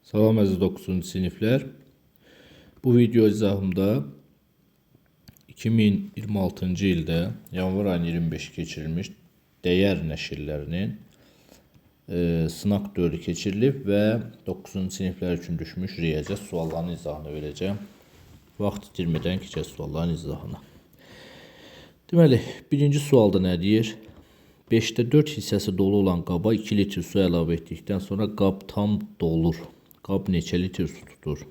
Salam əziz 9-cu siniflər. Bu video izahımda 2026-cı ildə yanvar ayının 25-i keçirilmiş dəyər nəşrlərinin sınaq dövrü keçirilib və 9-cu siniflər üçün düşmüş riyaziyyat suallarının izahını verəcəm. Vaxt itirmədən keçək sualların izahına. Deməli, birinci sualda nə deyir? 5-də 4 hissəsi dolu olan qaba 2 litr su əlavə etdikdən sonra qab tam dolur. Qab neçə litr su tutur?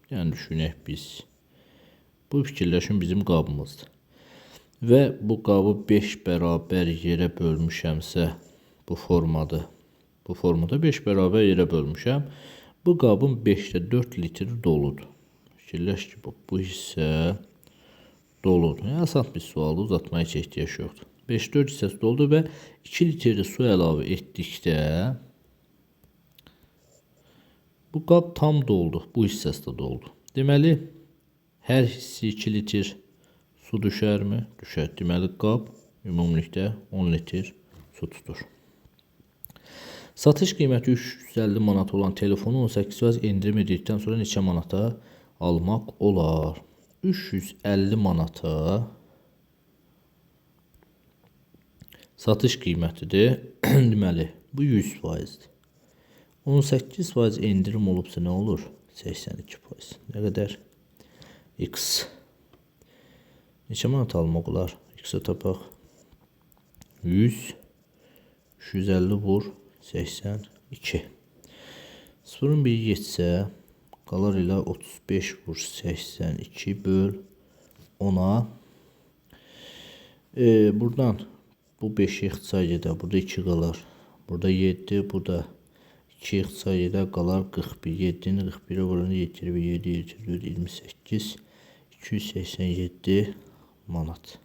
Yəni düşünək biz. Bu fikirləşin bizim qabımızdır. Və bu qabı 5 bərabər yerə bölmüşəmsə, bu formadır. Bu formada 5 bərabər yerə bölmüşəm. Bu qabın 5-də 4 litri doludur. Fikirləş ki, bu hissə doludur. Yəni, asan bir sualdır, uzatmaya heç ehtiyac yoxdur. 5-4 hissəsi doldu və 2 litr su əlavə etdikdə bu qab tam doldu. Bu hissəsi də doldu. Deməli, hər hissi 2 litr su düşərmi? Düşər. Deməli, qab ümumilikdə 10 litr su tutur. Satış qiyməti 350 manat olan telefonu 18% endirim edildikdən sonra neçə manata almaq olar? 350 manata satış qiymətidir. Deməli, bu 100%-dir. 18% endirim olubsa nə olur? 82%. Nə qədər? X. Neçə manat almaq olar? X-ə tapaq. 100. 350 vur 82. 0-ın biri getsə, qalar ilə 35 vur 82 böl 10-a. Buradan bu 5-i ixtisar gedər. Burada 2 qalar. Burada 7, burada 2 ixtisar gedər, qalar 41. 7-ni 41-ə vuranda 7, 7, 7, 28, 287 manat.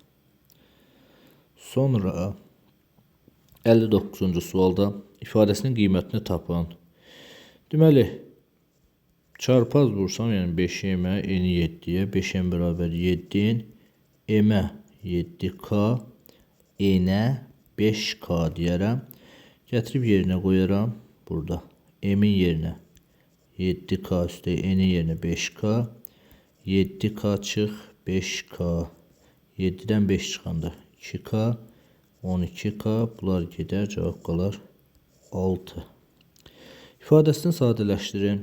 Sonra 59-cu sualda ifadəsinin qiymətini tapın. Deməli, çarpaz vursam, yəni 5m, n-i 7-yə, 5m bərabər 7-nin, m-ə 7k, n-ə 5k deyərəm. Gətirib yerinə qoyaram. Burada m-in yerinə 7k üstə n-in yerinə 5k, 7k çıx 5k, 7-dən 5 çıxanda 2k, 12k, bunlar gedər, cavab qalar 6. İfadəsini sadələşdirin.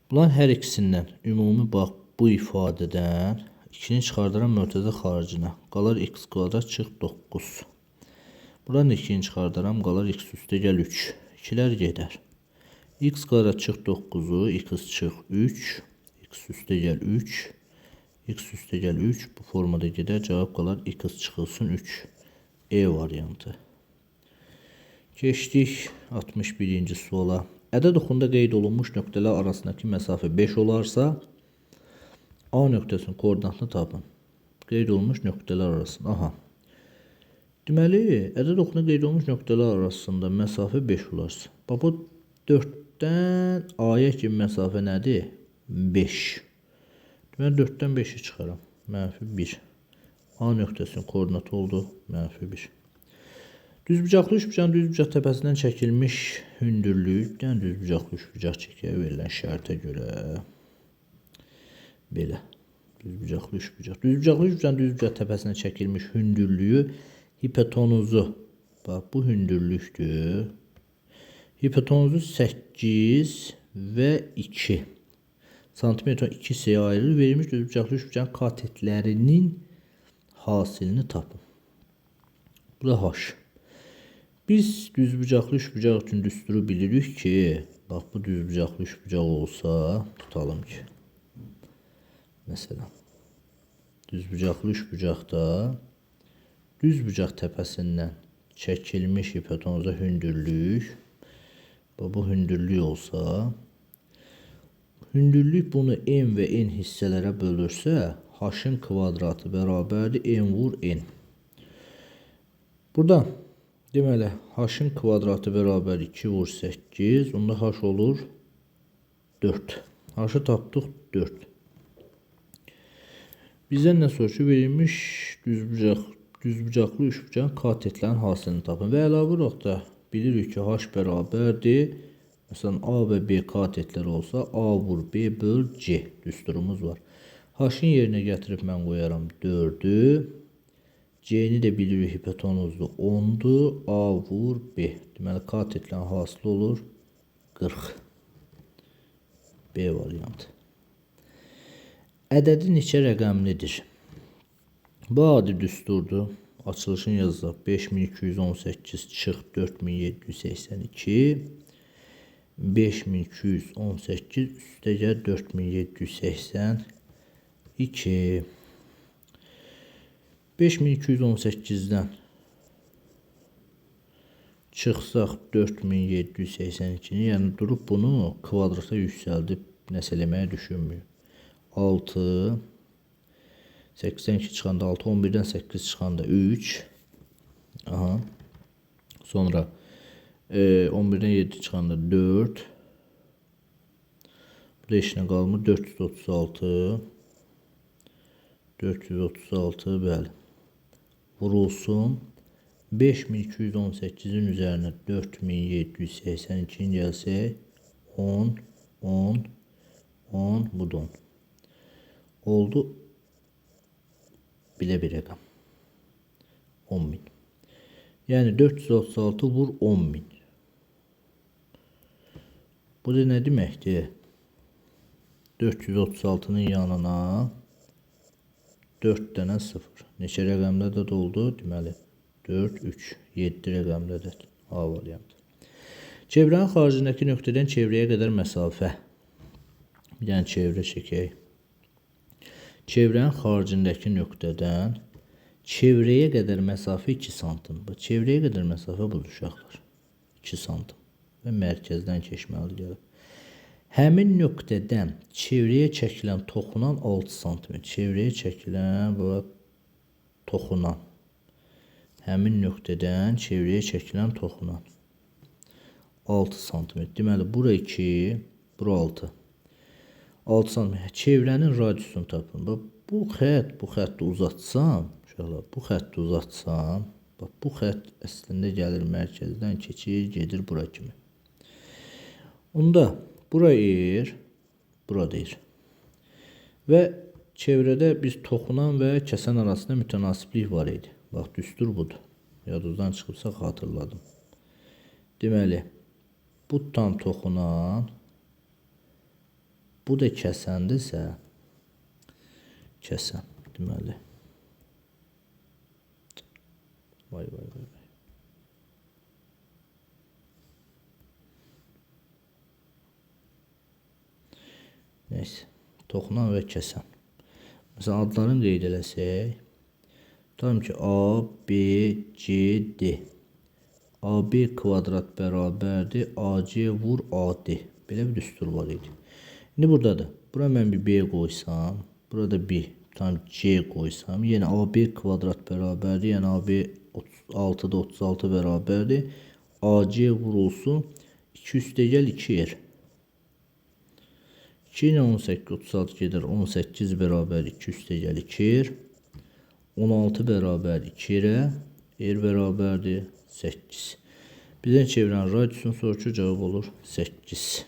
Bunların hər ikisindən ümumi bax bu ifadədən 2-ni çıxardıram mötərizə xaricinə. Qalar x kvadrat çıx 9. Buradan 2-ni çıxardaram, qalar x üstə gəl 3. 2-lər gedər. X kvadrat çıx 9-u, x çıx 3, x üstə gəl 3, x üstə gəl 3. Bu formada gedər, cavab qalar x çıxılsın 3. E variantı. Keçdik 61-ci suala. Ədəd oxunda qeyd olunmuş nöqtələr arasındakı məsafə 5 olarsa, A nöqtəsinin koordinatını tapın. Qeyd olunmuş nöqtələr arasında. Aha. Deməli, ədəd oxuna qeyd olunmuş nöqtələr arasında məsafə 5 olarsa. Bax, bu 4-dən A-ya kimi məsafə nədir? 5. Deməli, 4-dən 5-i çıxaram. Mənfi 1. A nöqtəsinin koordinatı oldu. Mənfi 1. Düzbucaqlı üçbucağın düzbucaq təpəsindən çəkilmiş hündürlük. Bir dənə düzbucaqlı üçbucaq çəkək verilən şərtə görə. Belə. Düzbucaqlı üçbucaq. Düzbucaqlı üçbucağın düzbucaq təpəsindən çəkilmiş hündürlüyü hipotenuzu. Bax, bu hündürlükdür. Hipotenuzu 8 və 2 santimetr 2 hissəyə ayrılır. Verilmiş düzbucaqlı üçbucağın katetlərinin hasilini tapın. Bu da H. Biz düzbucaqlı üçbucaq üçün düsturu bilirik ki, bax bu düzbucaqlı üçbucaq olsa, tutalım ki, məsələn, düzbucaqlı üçbucaqda düzbucaq təpəsindən çəkilmiş hipotenuza hündürlük, bu hündürlük olsa, hündürlük bunu m və n hissələrə bölürsə, h-ın kvadratı bərabərdir m vur n. Burada deməli, h-ın kvadratı bərabər 2 vur 8, onda h olur 4. H-ı tapdıq 4. Bizdən nə soruşur? Verilmiş düzbucaqlı üçbucağın katetlərin hasilini tapın. Və əlavə olaraq da bilirik ki, h bərabərdir Məsələn, A və B katetləri olsa, A vur B böl C düsturumuz var. H-ın yerinə gətirib mən qoyaram 4-ü. C-ni də bilirik hipotenuzdur 10-dur. A vur B. Deməli, katetlərin hasılı olur 40. B variantı. Ədədi neçə rəqəmlidir? Bu adi düsturdur. Açılışını yazaq. 5218 çıx 4782. 5218 üstəgəl 4782. 5218-dən çıxsaq 4782-ni, yəni durub bunu kvadrata yüksəldib nəsə eləməyi düşünmüyor. 6, 82 çıxanda 6, 11-dən 8 çıxanda 3. Aha. Sonra 11-dən 7 çıxanda 4. Bu da heç nə qalmır. 436. 436, bəli. Vurulsun. 5218-in üzərinə 4782-ni gəlsək, 10, 10, 10, bu da 10. Oldu belə bir rəqəm. 10.000. Yəni 436 vur 10.000. Bu da nə deməkdir? 436-nın yanına 4 dənə 0. Neçə rəqəmdə də doldu? Deməli 4, 3, 7 rəqəmdə də A variantı. Çevrənin xaricindəki nöqtədən çevrəyə qədər məsafə. Bir dənə çevrə çəkək. Çevrənin xaricindəki nöqtədən çevrəyə qədər məsafə 2 santim. Bax, çevrəyə qədər məsafə budur uşaqlar. 2 santim. Və mərkəzdən keçməli gəlib. Həmin nöqtədən çevrəyə çəkilən toxunan 6 santim. Çevrəyə çəkilən bu toxunan. Həmin nöqtədən çevrəyə çəkilən toxunan 6 santim. Deməli, bura 2, bura 6. 6 santim. Çevrənin radiusunu tapın. Bax, bu xətti uzatsam, uşaqlar, bu xətti uzatsam, bax, bu xətt əslində gəlir mərkəzdən keçir, gedir bura kimi. Onda bura er, bura deyir. Və çevrədə biz toxunan və kəsən arasında mütənasiblik var idi. Bax, düstur budur. Yadınızdan çıxıbsa xatırladım. Deməli, bu tam toxunan, bu da kəsəndirsə, kəsən, deməli. Vay, vay, vay, vay. Neyse, toxunan və kəsən. Məsələn, adlarını qeyd eləsək, tutalım ki, A, B, C, D. AB kvadrat bərabərdir AC vur AD. Belə bir düstur var idi. İndi buradadır. Bura mən bir B qoysam, burada bir tam C qoysam, yenə AB kvadrat bərabərdir. Yəni AB 36-da 36 bərabərdir. AC vurulsun. 2 üstəgəl 2 R. 2 ilə 18, 36 gedir. 18 bərabər 2 üstəgəl 2 R. 16 bərabər 2 R. R bərabərdir 8. Bizdən çevirən radiusun soruşu cavab olur 8.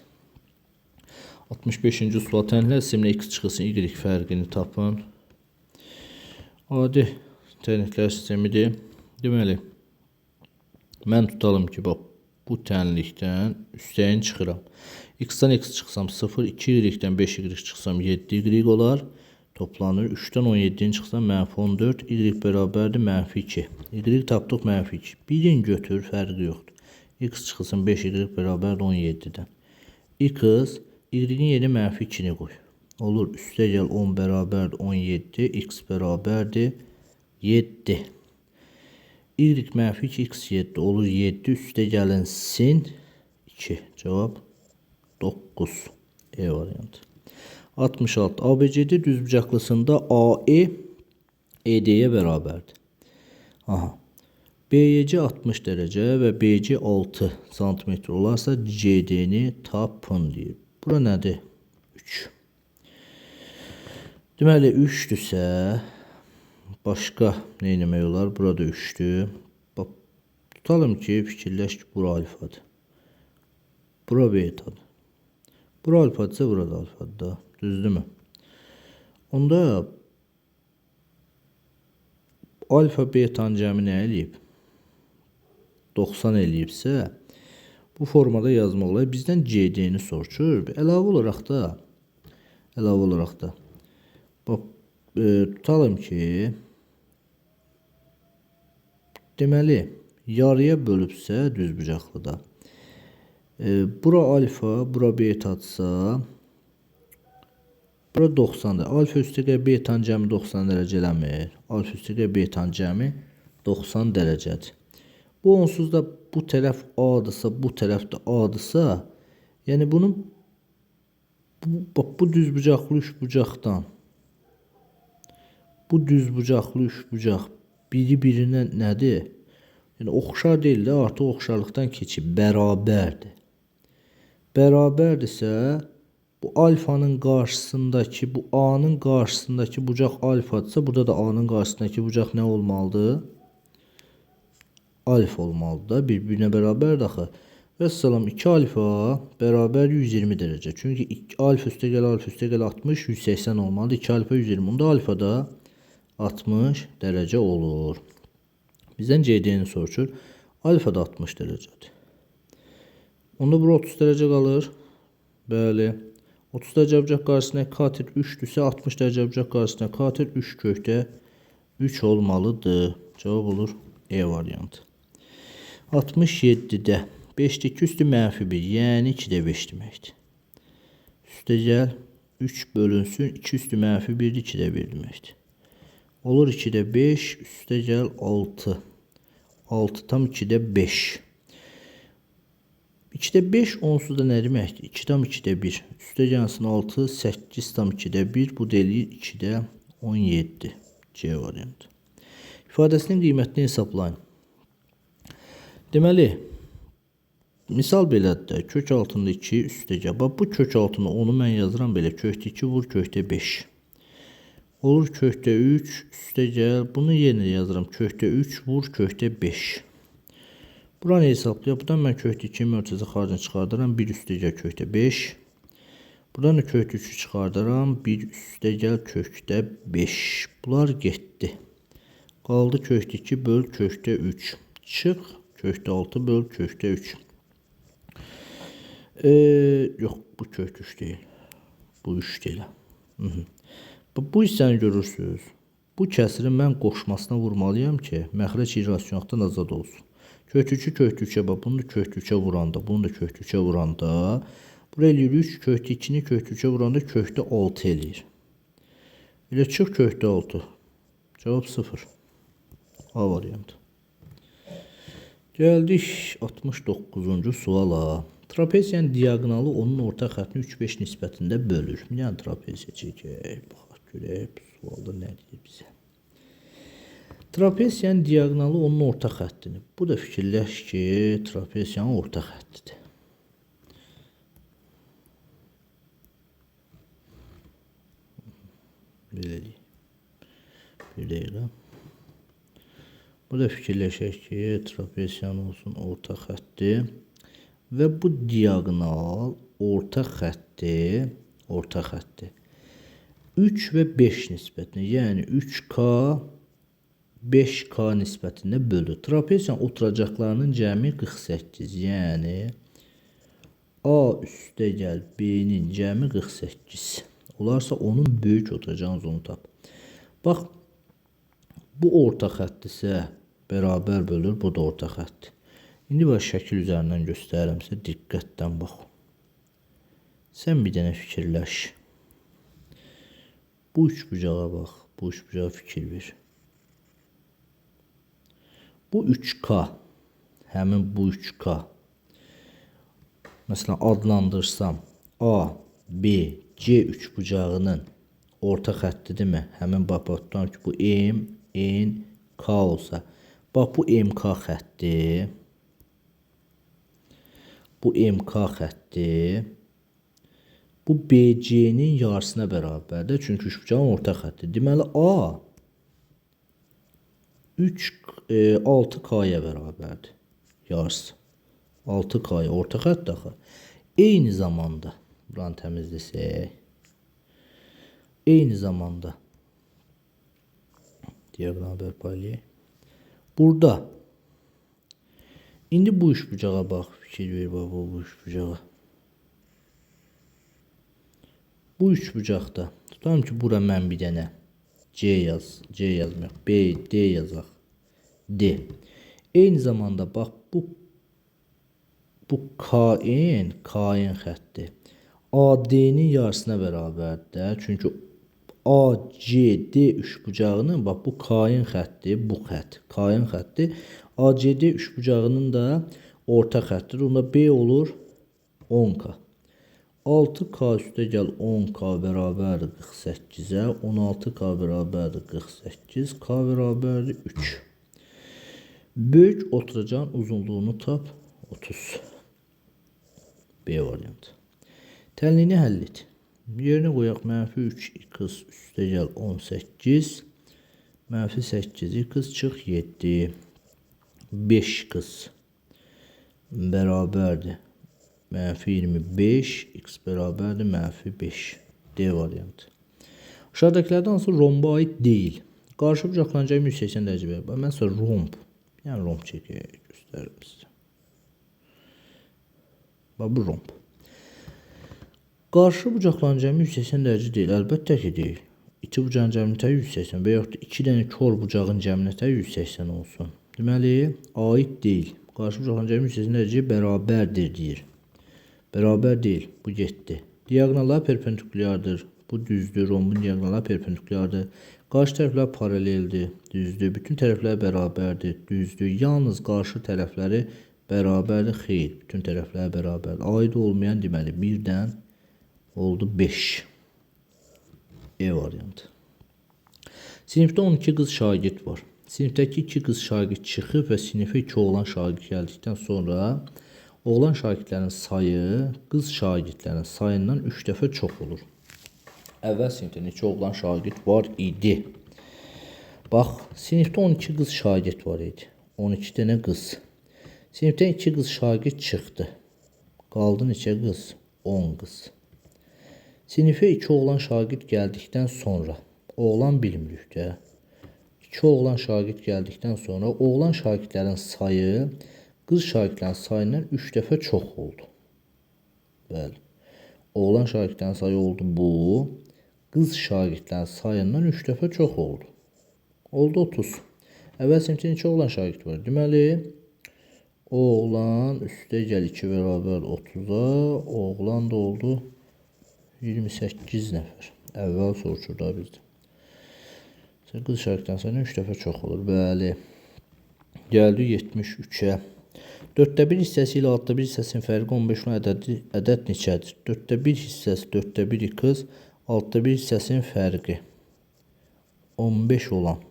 65-ci sual. Tənliklər sisteminə X çıxılsın, Y fərqini tapın. Adi tənliklər sistemidir. Deməli, mən tutalım ki, bax, bu tənlikdən üstəyin çıxıram. X-dan X çıxsam 0, 2Y-dən 5Y çıxsam 7Y olar. Toplanır. 3-dən 17-ni çıxsam mənfi 14, Y bərabərdir mənfi 2. Y tapdıq mənfi 2. Birini götür, fərqi yoxdur. X çıxılsın 5Y bərabərdir 17-dən. X, Y-in yerinə mənfi 2-ni qoy. Olur, üstəgəl 10 bərabərdir 17, X bərabərdir 7. Y mənfi 2, X 7 olur 7, üstəgəlinsin 2. Cavab 9. E variantı. 66. ABCD düzbucaqlısında AE ED-yə bərabərdir. Aha. BC 60 dərəcə və BC 6 santimetr olarsa CD-ni tapın deyir. Bura nədir? 3. Deməli 3-dürsə başqa nə etmək olar? Burada 3-dür. Bax, tutalım ki, fikirləş ki, bura alfadır. Bura betadır. Bura alfadırsa, bura da alfadır da. Düzdürmü? Onda alfa betanın cəmi nə eləyib? 90 eləyibsə, bu formada yazmaq olar. Bizdən CD-ni soruşur. Əlavə olaraq da, bax, tutalım ki, deməli, yarıya bölübsə düzbucaqlıda. Bura alfa, bura betadırsa, bura 90-dır. Alfa üstəgəl betanın cəmi 90 dərəcə eləmir. Alfa üstəgəl betanın cəmi 90 dərəcədir. Bu onsuz da bu tərəf A-dırsa, bu tərəf də A-dırsa, yəni bunun bu düzbucaqlı üçbucaqdan bu düzbucaqlı üçbucaq biri-birinə nədir? Yəni oxşar deyil də, artıq oxşarlıqdan keçib bərabərdir. Bərabərdirsə, bu alfanın qarşısındakı, bu A-nın qarşısındakı bucaq alfadırsa, burada da A-nın qarşısındakı bucaq nə olmalıdır? Alfa olmalıdır da, bir-birinə bərabərdir axı. Vəssalam, 2 alfa bərabər 120 dərəcə. Çünki alfa üstəgəl alfa üstəgəl 60, 180 olmalıdır. 2 alfa 120. Onda alfa da 60 dərəcə olur. Bizdən CD-ni soruşur. Alfa da 60 dərəcədir. Onda bura 30 dərəcə qalır. Bəli. 30 dərəcə bucaq qarşısına katet 3-dürsə, 60 dərəcə bucaq qarşısına katet 3 kökdə 3 olmalıdır. Cavab olur E variantı. 67-də 5-də 2 üstü mənfi 1, yəni 2-də 5 deməkdir. Üstəgəl 3 bölünsün, 2 üstü mənfi 1-dir, 2-də 1 deməkdir. Olur 2-də 5, üstəgəl 6. 6 tam 2-də 5. 2-də 5 onsuz da nə deməkdir? 2 tam 2-də 1. Üstə gəlsin 6, 8 tam 2-də 1. Bu da eləyir 2-də 17. C variantı. İfadəsinin qiymətini hesablayın. Deməli, misal belədir də, kök altında 2 üstə gəl. Bax, bu kök altında 10-u mən yazıram belə. Kökdə 2 vur, kökdə 5. Olur kökdə 3, üstə gəl. Bunu yenə yazıram. Kökdə 3 vur, kökdə 5. Buranı hesablayaq. Buradan mən kökdə 2-ni mörtəzə xaricini çıxardıram. 1 üstə gəl kökdə 5. Buradan da kökdə 3-ü çıxardıram. 1 üstə gəl kökdə 5. Bunlar getdi. Qaldı kökdə 2 böl kökdə 3. Çıx kökdə 6 böl kökdə 3. Yox, bu kökdə 3 deyil. Bu 3 deyil. Bu hissəni görürsünüz. Bu kəsirin mən qoşmasına vurmalıyam ki, məxrəc irrasionallıqdan azad olsun. Kökdə 3-ü kökdə 3-ə bax, bunu da kökdə 3-ə vuranda, bunu da kökdə 3-ə vuranda, bura eləyir 3, kökdə 2-ni kökdə 3-ə vuranda kökdə 6 eləyir. Elə çıx kökdə 6. Cavab 0. A variantı. Gəldik 69-cu suala. Trapesiyanın diaqonalı onun orta xəttini 3-5 nisbətində bölür. Yəni trapesiya çəkək, baxaq görək sualda nə deyir bizə. Trapesiyanın diaqonalı onun orta xəttini. Bu da fikirləş ki, trapesiyanın orta xəttidir. Belə deyək. Bir dəqiqə. Bu da fikirləşək ki, trapesiyanın olsun orta xətti və bu diaqonal orta xətti 3 və 5 nisbətində, yəni 3K 5K nisbətində bölür. Trapesiyanın oturacaqlarının cəmi 48, yəni A üstə gəl B-nin cəmi 48. Olarsa onun böyük oturacağın zonu tap. Bax, bu orta xətdirsə bərabər bölür, bu da orta xəttdir. İndi bax, şəkil üzərindən göstərirəm sizə, diqqətdən bax. Sən bir dənə fikirləş. Bu üç bucağa bax, bu üç bucağa fikir ver. Bu 3K, həmin bu 3K. Məsələn, adlandırsam A, B, C üçbucağının orta xəttidirmi? Həmin bax, tutam ki, bu M, N, K olsa. Bax, bu MK xətti. Bu MK xətti. Bu BC-nin yarısına bərabərdir. Çünki üçbucağın orta xətti. Deməli, A 6K-ya bərabərdir. Yarısı. 6K-ya orta xətti axı. Eyni zamanda, buranı təmizləsək, eyni zamanda diaqonal bərpa eləyək. Burada indi bu üçbucağa bax, fikir ver bax bu üçbucağa. Bu üçbucaqda tutalım ki, bura mən bir dənə C yaz, C yazmayaq, B, D yazaq. D. Eyni zamanda bax bu KN, KN xətti AD-nin yarısına bərabərdir də. Çünki ACD üçbucağının bax bu KN xətti, bu xətt, KN xətti ACD üçbucağının da orta xəttidir. Onda B olur 10K. 6K üstə gəl 10K bərabərdir 48-ə, 16K bərabərdir 48, K bərabərdir 3. Böyük oturacağın uzunluğunu tap 30. B variantı. Tənliyini həll et. Yerinə qoyaq mənfi 3x üstə gəl 18, mənfi 8x çıx 7, 5x bərabərdir mənfi 25, x bərabərdir mənfi 5. D variantı. Aşağıdakilərdən hansı romba aid deyil? Qarşı bucaqların cəmi 180 dərəcə verir. Mən sizə romb, yəni romb çəkək, göstərim sizə. Bax, bu romb. Qarşı bucaqların cəmi 180 dərəcə deyil. Əlbəttə ki, deyil. İki bucağın cəmi 180 və yaxud da 2 dənə kor bucağın cəmi 180 olsun. Deməli, aid deyil. Qarşı bucaqların cəmi 180 dərəcəyə bərabərdir deyir. Bərabər deyil. Bu getdi. Diaqonallar perpendikulyardır. Bu düzdür. Rombun diaqonalları perpendikulyardır. Qarşı tərəflər paraleldir. Düzdür. Bütün tərəflər bərabərdir. Düzdür. Yalnız qarşı tərəfləri bərabərdir. Xeyr. Bütün tərəflər bərabərdir. Aid olmayan deməli 1-dən oldu 5. E variantı. Sinifdə 12 qız şagird var. Sinifdəki 2 qız şagird çıxıb və sinifə 2 oğlan şagird gəldikdən sonra oğlan şagirdlərin sayı qız şagirdlərin sayından 3 dəfə çox olur. Əvvəl sinifdə neçə oğlan şagird var idi? Bax, sinifdə 12 qız şagird var idi. 12 dənə qız. Sinifdən 2 qız şagird çıxdı. Qaldı neçə qız? 10 qız. Sinifə 2 oğlan şagird gəldikdən sonra, oğlan bilmirik də, 2 oğlan şagird gəldikdən sonra oğlan şagirdlərin sayı qız şagirdlərin sayından 3 dəfə çox oldu. Bəli. Oğlan şagirdlərin sayı oldu bu. Qız şagirdlərin sayından 3 dəfə çox oldu. Oldu 30. Əvvəl sinifdə neçə oğlan şagird var? Deməli, oğlan üstə gəl 2 bərabər 30-a, oğlan da oldu 28 nəfər. Əvvəl soruşur da bizdə. Qız şagirdlərin sayından 3 dəfə çox olur. Bəli. Gəldi 73-ə. 4-də 1 hissəsi ilə 6-da 1 hissəsinin fərqi 15 olan ədəd neçədir? 4-də 1 hissəsi 4-də 1 x, 6-da 1 hissəsinin fərqi 15 olan.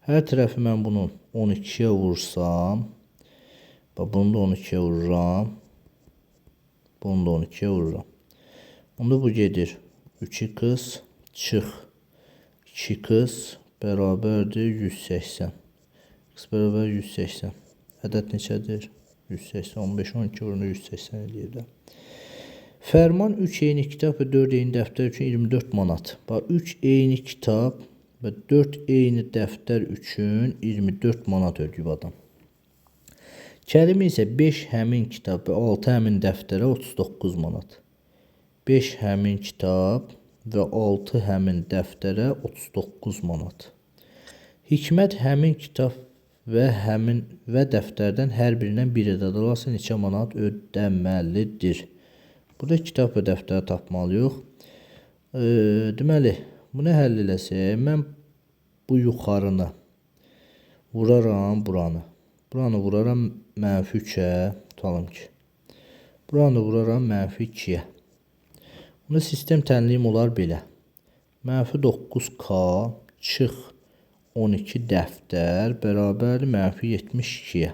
Hər tərəfi mən bunu 12-yə vursam, bax bunu da 12-yə vururam, bunu da 12-yə vururam. Onda bu gedir 3x çıx 2x bərabərdir 180. X bərabər 180. Ədəd neçədir? 180, 15, 12 vurunda 180 eləyir də. Fərman 3 eyni kitab və 4 eyni dəftər üçün 24 manat. Bax, 3 eyni kitab və 4 eyni dəftər üçün 24 manat ödəyib adam. Kərim isə 5 həmin kitab və 6 həmin dəftərə 39 manat. 5 həmin kitab və 6 həmin dəftərə 39 manat. Hikmət həmin kitab və həmin və dəftərdən hər birindən bir ədəd alarsa neçə manat ödəməlidir? Burada kitab və dəftər tapmalıyıq. Deməli, bunu həll eləsək, mən bu yuxarını vuraram buranı. Buranı vuraram mənfi 3-ə, tutalım ki. Buranı vuraram mənfi 2-yə. Bunda sistem tənliyim olar belə. Mənfi 9K çıx 12 dəftər bərabərdir mənfi 72-yə.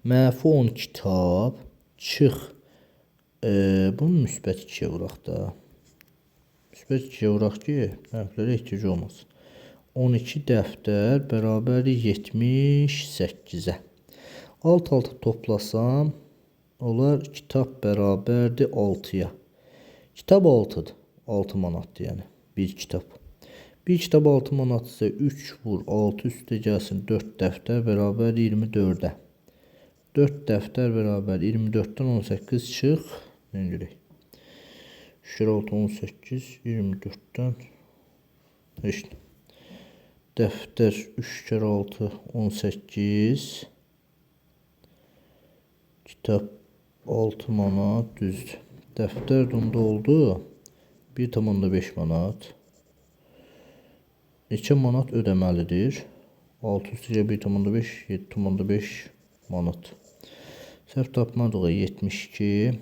Mənfi 10 kitab çıx. Bunu müsbət 2-yə vuraq da. Müsbət 2-yə vuraq ki, mənfilərə ehtiyac olmasın. 12 dəftər bərabərdir 78-ə. Alt-alta toplasam Olar kitab bərabərdir 6-ya. Kitab 6-dır. 6 manatdır yəni. Bir kitab. Bir kitab 6 manatdırsa 3 vur 6 üstə gəlsin 4 dəftər bərabər 24-ə. 4 dəftər bərabər 24-dən 18 çıx. Nə görək? 3 6 18 24-dən heç nə. Dəftər 3 kere 6 18. Kitab 6 manat düzdür. Dəftər də onda oldu 1,5 manat. Neçə manat ödəməlidir? 6 üstə 1,5 7,5 manat. Səhv tapmadıq 72.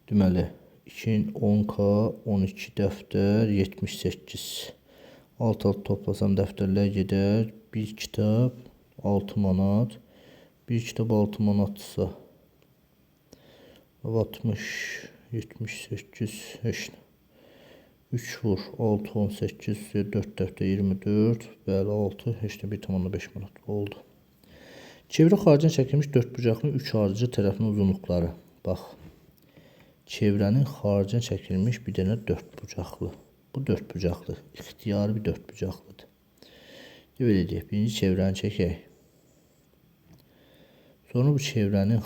Deməli 2-nin 10K 12 dəftər 78. Alt-alt toplasam dəftərlər gedər. Bir kitab 6 manat. Bir kitab 6 manatdırsa 60 78 heç nə. 3 vur 6 18 4 dəftər 24. Bəli 6 heç nə 1,5 manat oldu. Çevrə xaricdən çəkilmiş dördbucaqlı 3 ardıcıl tərəfinin uzunluqları. Bax. Çevrənin xaricdən çəkilmiş bir dənə dördbucaqlı. Bu dördbucaqlı, ixtiyari bir dördbucaqlıdır. Belə deyək, birinci çevrəni çəkək. Sonra bu çevrənin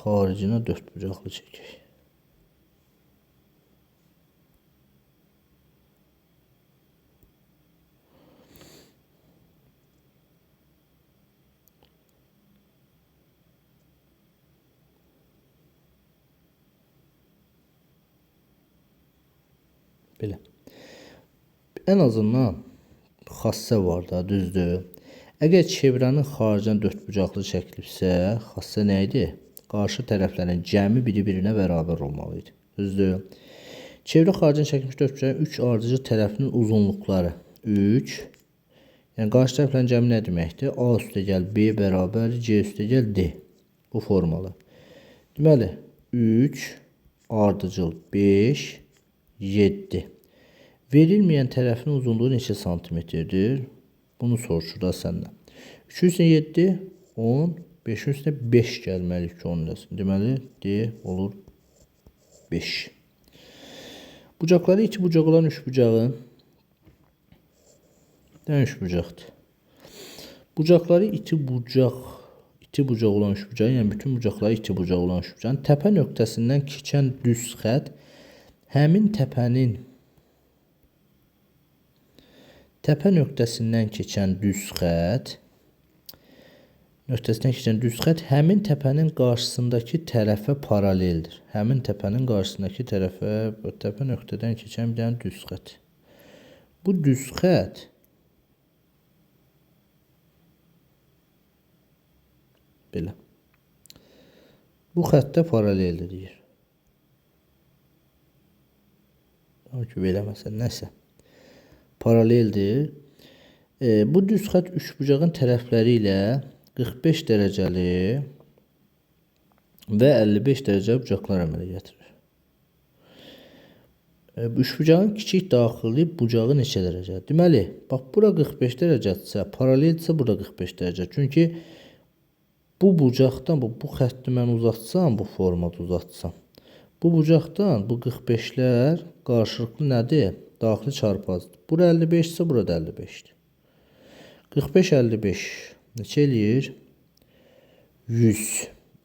xaricinə dördbucaqlı çəkək. Belə. Ən azından xassə var da, düzdür. Əgər çevrənin xaricdən dördbucaqlı çəkilibsə, xassə nə idi? Qarşı tərəflərin cəmi biri-birinə bərabər olmalı idi. Düzdür. Çevrə xaricdən çəkilmiş dördbucaqın 3 ardıcıl tərəfinin uzunluqları 3. Yəni qarşı tərəflərin cəmi nə deməkdir? A üstəgəl B bərabər C üstəgəl D. Bu formalı. Deməli 3 ardıcıl 5 7. Verilməyən tərəfinin uzunluğu neçə santimetrdir? Bunu soruşur da səndən. 3 üstünə 7, 10, 5-in üstünə 5 gəlməli ki, 10 eləsin. Deməli, D olur 5. Bucaqları 2 bucaq olan 3 bucağın 3 bucaqdır. Bucaqları iti bucaq olan 3 bucağın, yəni bütün bucaqları iti bucaq olan 3 bucağın təpə nöqtəsindən keçən düz xətt həmin təpənin təpə nöqtəsindən keçən düz xətt həmin təpənin qarşısındakı tərəfə paraleldir. Həmin təpənin qarşısındakı tərəfə, təpə nöqtədən keçən bir dənə düz xətt. Bu düz xətt belə. Bu xəttə paraleldir deyir. Ki, belə məsələn, nəsə paraleldir. Bu düz xətt üçbucağın tərəfləri ilə 45 dərəcəli və 55 dərəcəli bucaqlar əmələ gətirir. Üçbucağın kiçik daxili bucağı neçə dərəcədir? Deməli, bax, bura 45 dərəcədirsə, paraleldirsə, bura 45 dərəcə. Çünki bu bucaqdan, bu xətti mən uzatsam, bu formada uzatsam, bu bucaqdan bu 45-lər qarşılıqlı nədir? Daxili çarpazdır. Bura 55 isə burada 55-dir. 45, 55 neçə eləyir? 100.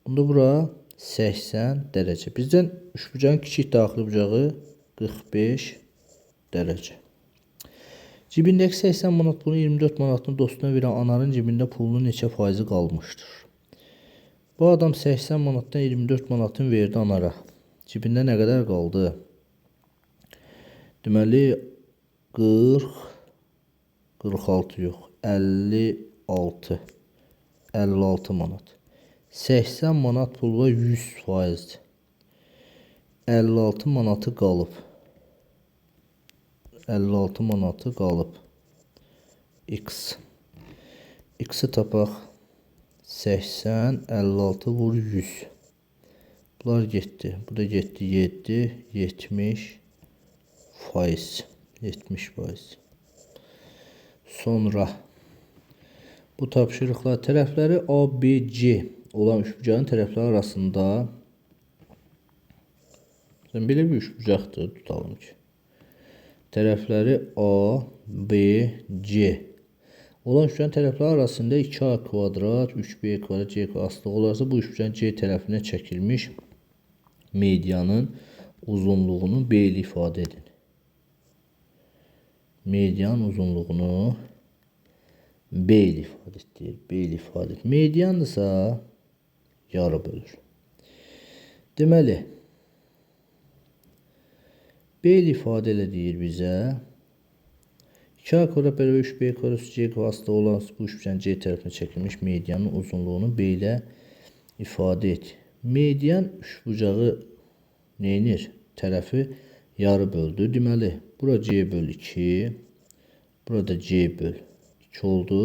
Onda bura 80 dərəcə. Bizdən üçbucağın kiçik daxili bucağı 45 dərəcə. Cibindəki 80 manat pulun 24 manatını dostuna verən anarın cibində pulunun neçə faizi qalmışdır? Bu adam 80 manatdan 24 manatını verdi anara. Cibində nə qədər qaldı? Deməli, 40, 46 yox, 56, 56 manat. 80 manat pul var, 100 faizdir. 56 manatı qalıb. 56 manatı qalıb. X. X-i tapaq. 80, 56 vur 100. Bunlar getdi. Bu da getdi 7, 70 faiz. 70 faiz. Sonra bu tapşırıqlar tərəfləri A, B, C olan üçbucağın tərəfləri arasında belə bir üçbucaqdır, tutalım ki. Tərəfləri A, B, C olan üçbucağın tərəfləri arasında 2A kvadrat, 3B kvadrat, C kvadrat asılıq olarsa, bu üçbucağın C tərəfinə çəkilmiş medianın uzunluğunu B ilə ifadə edin. Median uzunluğunu B ilə ifadə edir. B ilə ifadə edir. Mediandırsa yarı bölür. Deməli, B ilə ifadə elə deyir bizə. 2A kvadrat bərabər 3B kvadrat C kvadrat olan bu üçbucağın C tərəfinə çəkilmiş medianın uzunluğunu B ilə ifadə et. Median üçbucağı neynir? Tərəfi yarı böldü. Deməli, bura C böl 2, burada C böl 2 oldu.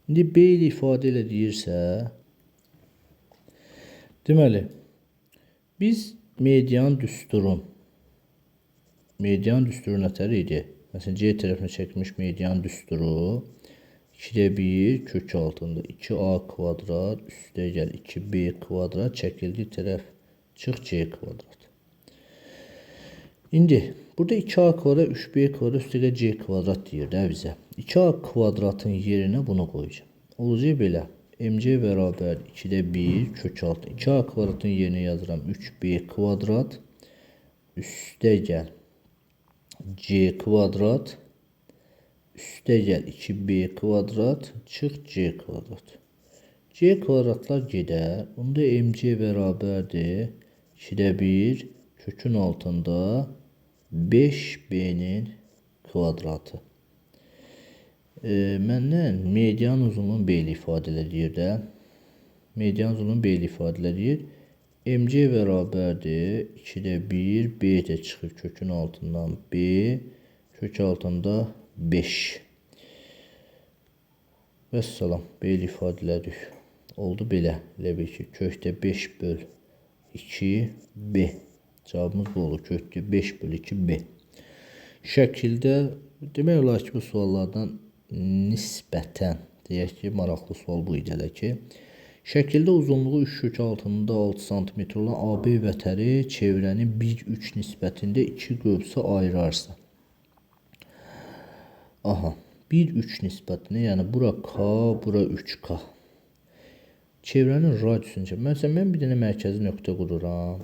İndi B ilə ifadə elə deyirsə, deməli, biz median düsturun nətər idi? Məsələn, C tərəfinə çəkilmiş median düsturu 2-də 1 kök altında 2A kvadrat üstə gəl 2B kvadrat çəkildiyi tərəf çıx C kvadrat. İndi burada 2A kvadrat 3B kvadrat üstə gəl C kvadrat deyir də bizə. 2A kvadratın yerinə bunu qoyacağım. Olacaq belə. MC bərabər 2-də 1 kök altı 2A kvadratın yerinə yazıram 3B kvadrat üstə gəl C kvadrat üstə gəl 2B kvadrat çıx C kvadrat. C kvadratlar gedər. Bunda MC bərabərdir 2-də 1 kökün altında 5B'nin kvadratı. Məndən median uzunluğunu B ilə ifadə eləyir də. Median uzunluğunu B ilə ifadə eləyir. MC bərabərdir 2-də 1, B də çıxır kökün altından B, kök altında 5. Vəssalam, B ilə ifadə elədik. Oldu belə. Elə bil ki, kökdə 5 böl 2 B. Cavabımız bu olur. Kökdə 5 böl 2 B. Şəkildə demək olar ki, bu suallardan nisbətən deyək ki, maraqlı sual bu idi elə ki. Şəkildə uzunluğu 3 kök altında 6 sm olan AB vətəri çevrəni 1-3 nisbətində 2 qövsə ayırarsa. Aha, 1-3 nisbətində, yəni bura K, bura 3K. Çevrənin radiusunu, məsələn, mən bir dənə mərkəzi nöqtə qururam.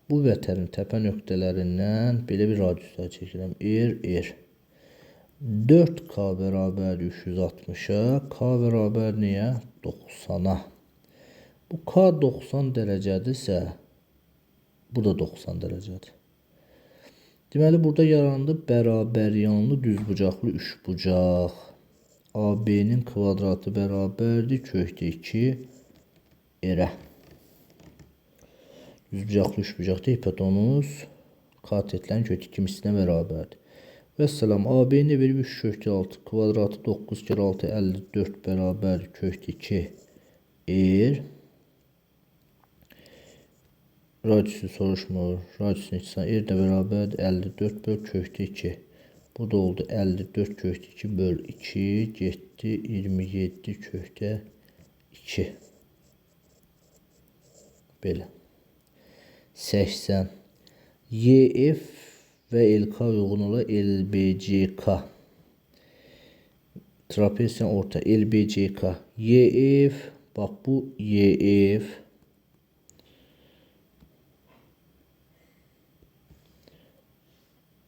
Bu vətərin təpə nöqtələrindən belə bir radiuslar çəkirəm. R, R. 4K bərabər 360-a, K bərabər niyə? 90-a. Bu K 90 dərəcədirsə, bu da 90 dərəcədir. Deməli, burada yarandı bərabəryanlı düzbucaqlı üçbucaq. AB-nin kvadratı bərabərdir kökdə 2 R-ə. Düzbucaqlı üçbucaqda hipotenuz katetlərin kök 2 mislinə bərabərdir. Vəssalam, AB-ni verib 3 kökdə 6 kvadratı 9 kere 6 54 bərabər kökdə 2 R. Radiusu soruşmur. Radiusun içindən R də bərabərdir 54 böl kökdə 2. Bu da oldu 54 kökdə 2 böl 2 getdi 27 kökdə 2. Belə. 80. YF və LK uyğun olaraq LBCK. Trapesiyanın orta LBCK. YF, bax bu YF.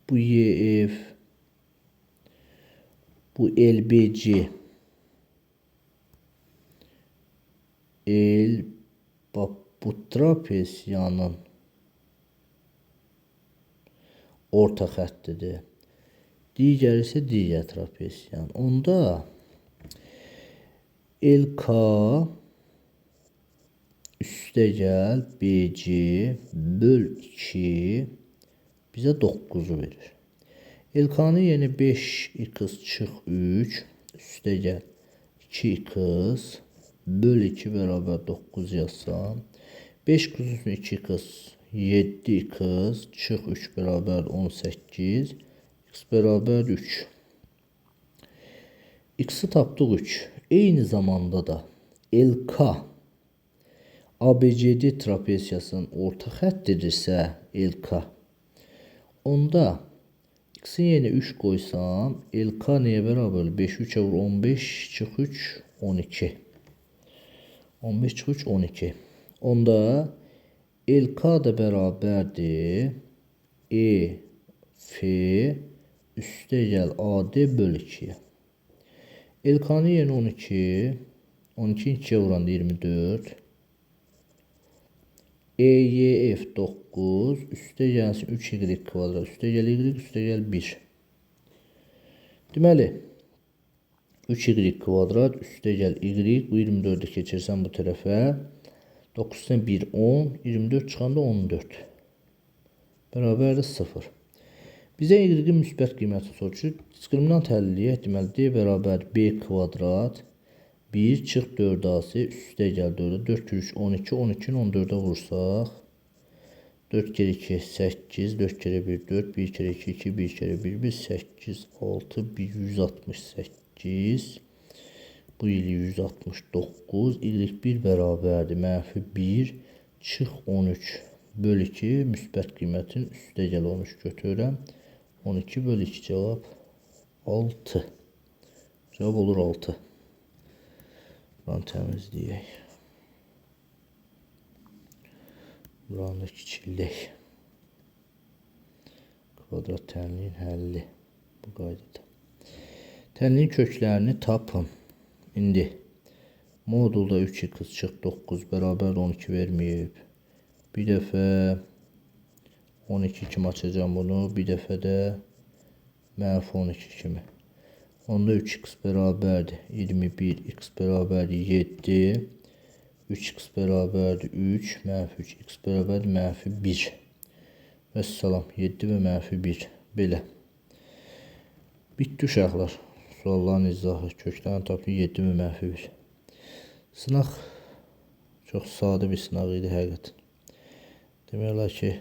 Bu YF. Bu LBC. L, bax bu trapesiyanın orta xəttidir. Digəri isə digər trapesiyanın. Onda LK üstə gəl BC böl 2 bizə 9-u verir. LK-nın yerinə 5x çıx 3 üstə gəl 2x böl 2 bərabər 9 yazsam 5x üstünə 2x 7x çıx 3 bərabər 18. X bərabərdir 3. X-i tapdıq 3. Eyni zamanda da LK ABCD trapesiyasının orta xəttidirsə LK, onda x-in yerinə 3 qoysam, LK nəyə bərabər? 5, 3-ə vur 15, çıx 3, 12. 15 çıx 3, 12. Onda LK da bərabərdir E, F, üstə gəl AD böl 2-yə. LK-nın yerinə 12, 12-ni 2-yə vuranda 24. EYF 9, üstə gəlsin 3y kvadrat, üstə gəl y, üstə gəl 1. Deməli, 3y kvadrat, üstə gəl y, bu 24-ü keçirsəm bu tərəfə, 9-dan 1, 10, 24 çıxanda 14. Bərabərdir 0. Bizə y-in müsbət qiyməti soruşur. Diskriminant həll eləyək. Deməli, D bərabər B kvadrat, 1 çıx 4AC, üstə gəl 4-ə, 4 kere 3, 12, 12-ni 14-ə vursaq, 4 kere 2, 8, 4 kere 1, 4, 1 kere 2, 2, 1 kere 1, 1, 8, 6, 1, 168, bu ili 169, y1 bərabərdir, mənfi 1, çıx 13, böl 2, müsbət qiymətin üstə gəl 13 götürürəm, 12 böl 2 cavab 6, cavab olur 6. Buranı təmizləyək. Buranı da kiçildək. Kvadrat tənliyin həlli bu qaydada. Tənliyin köklərini tapın. İndi modulda 3x çıx 9 bərabər 12 verməyib. Bir dəfə 12 kimi açacağam bunu. Bir dəfə də mənfi 12 kimi. Onda 3x bərabərdir 21, x bərabərdir 7, 3x bərabərdir 3, mənfi 3, x bərabərdir mənfi 1. Vəssalam, 7 və mənfi 1. Belə. Bitdi uşaqlar. Sualların izahı, köklərini tapın 7 və mənfi 1. Sınaq çox sadə bir sınaq idi həqiqətən. Demək olar ki,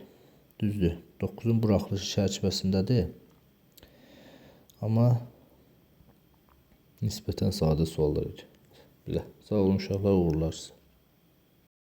düzdür. 9-un buraxılışı çərçivəsindədir. Amma nisbətən sadə suallar idi. Belə. Sağ olun uşaqlar, uğurlar sizə.